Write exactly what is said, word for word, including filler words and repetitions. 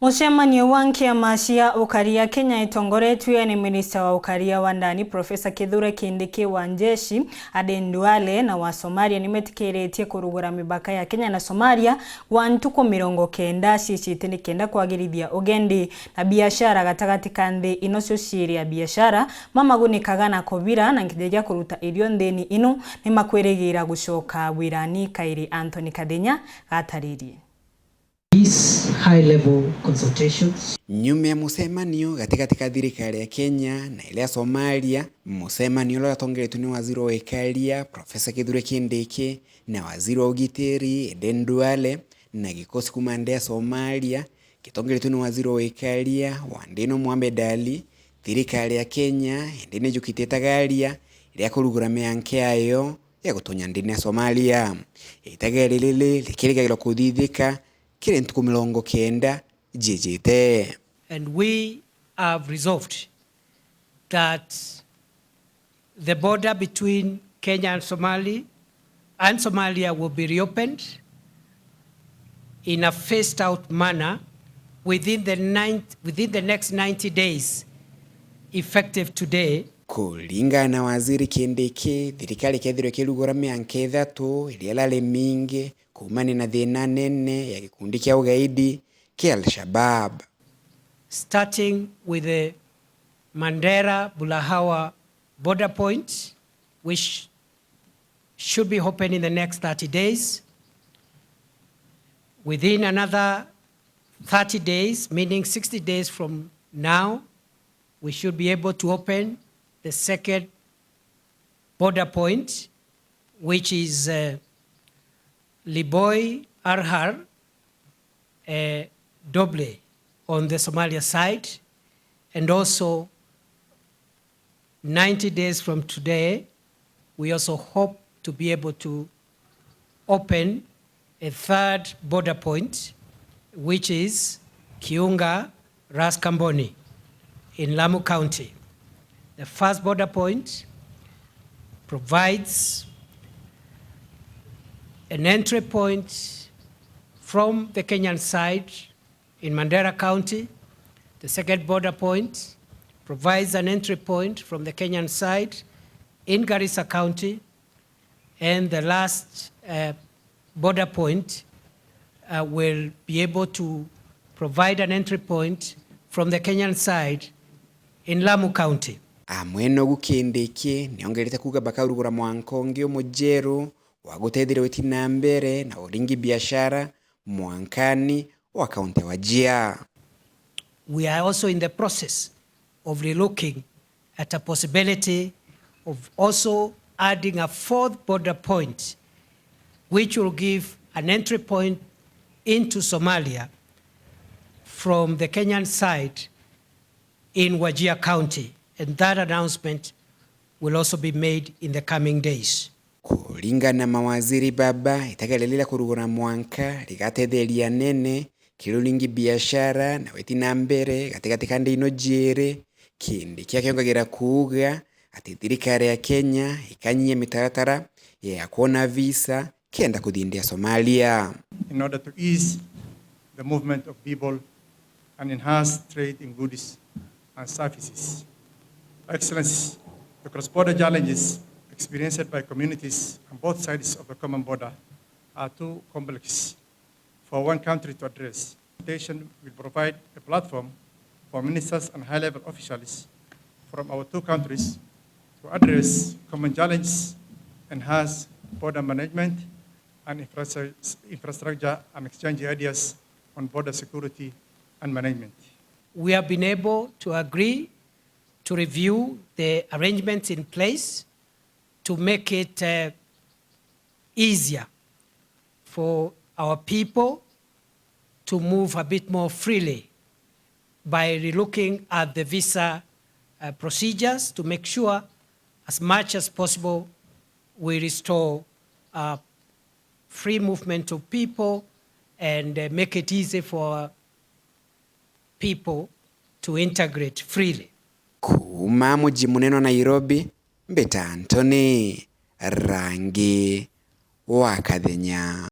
Mucemanio wa nkiama cia ukaria Kenya itongoretue ni minista wa ukaria wa ndani Professor Kithure Kindiki, wa njeshi Aden Duale na wa Somalia nimetikiritie kurugura mipaka ya Kenya na Somalia gwa ntuku mirongo kenda cicite nikenda kwagirithia ugendi na biashara gatagati ka nthi ino cio ciiri ya biashara, mamagunikaga na kubira na nkinya gia kuruta irio nthini ino nimakwirigira gucoka wirani kairi. Anthony Kathinya gataririe. These high-level consultations. Nyuma ya mucemanio gatigati ka thirikari ya Kenya na ile ya Somalia, mucemanio uria watongeretue ni waziri wa wikaria, Professor Kithure Kindiki, na waziri wa ugitiri, Aden Duale, na gikosi kuma nthi ya Somalia, gitongeretue ni waziri wa wikaria wa nthi ino, Mohamed Ali, thirikari ya Kenya indi nijukitie itagaria ria kurugura mianka yayo ya gutonya nthini ya Somalia. Itagaria riri rikirigagirwa kuthithika kiri ntuku mirongo kenda jijite. And we have resolved that the border between Kenya and Somali and Somalia will be reopened in a phased out manner within the ninth, within the next ninety days, effective today. Kuringana na waziri Kindiki, thirikari ikethirwa ikirugura mianka ithatu iria irari mingi kuumania na thina nene ya gikundi kia ugaidi kia Al-Shabab. Starting with the Mandera Bulahawa border point, which should be open in the next thirty days. Within another thirty days, meaning sixty days from now, we should be able to open the second border point, which is, uh, Liboi Arhar, uh, Doble on the Somalia side, and also ninety days from today, we also hope to be able to open a third border point, which is Kiunga Ras Kamboni in Lamu County. The first border point provides an entry point from the Kenyan side in Mandera County. The second border point provides an entry point from the Kenyan side in Garissa County. And the last, uh, border point, uh, will be able to provide an entry point from the Kenyan side in Lamu County. Amwe nogu Kindiki niongerete kuuga bakaurugura mwanka ungi umujeru wa gutetheria witi na mbere na uringi biashara mwankani wa kaunti ya Wajir. We are also in the process of relooking at a possibility of also adding a fourth border point, which will give an entry point into Somalia from the Kenyan side in Wajir County, and that announcement will also be made in the coming days. Kuringana na mawaziri baba, itagaria riri ria kurugura mwanka rigatetheria nene kiri uringi biashara na witi na mbere gatigati ka nthi ino jiiri, Kindiki akiongagirira kuuga ati thirikari ya Kenya ikanyia mitaratara ya kwona visa kenda kuthi nthi ya Somalia. In order to ease the movement of people and enhance trade in goods and services. Excellencies, the cross-border challenges experienced by communities on both sides of the common border are too complex for one country to address. The consultation will provide a platform for ministers and high-level officials from our two countries to address common challenges, enhance border management and infrastru-, infrastructure, and exchange ideas on border security and management. We have been able to agree to review the arrangements in place to make it, uh, easier for our people to move a bit more freely by relooking at the visa, uh, procedures to make sure, as much as possible, we restore, uh, free movement of people and, uh, make it easy for people to integrate freely. Kuuma muji munene wa Nairobi, mbita Anthony Rangi wa Kathenya.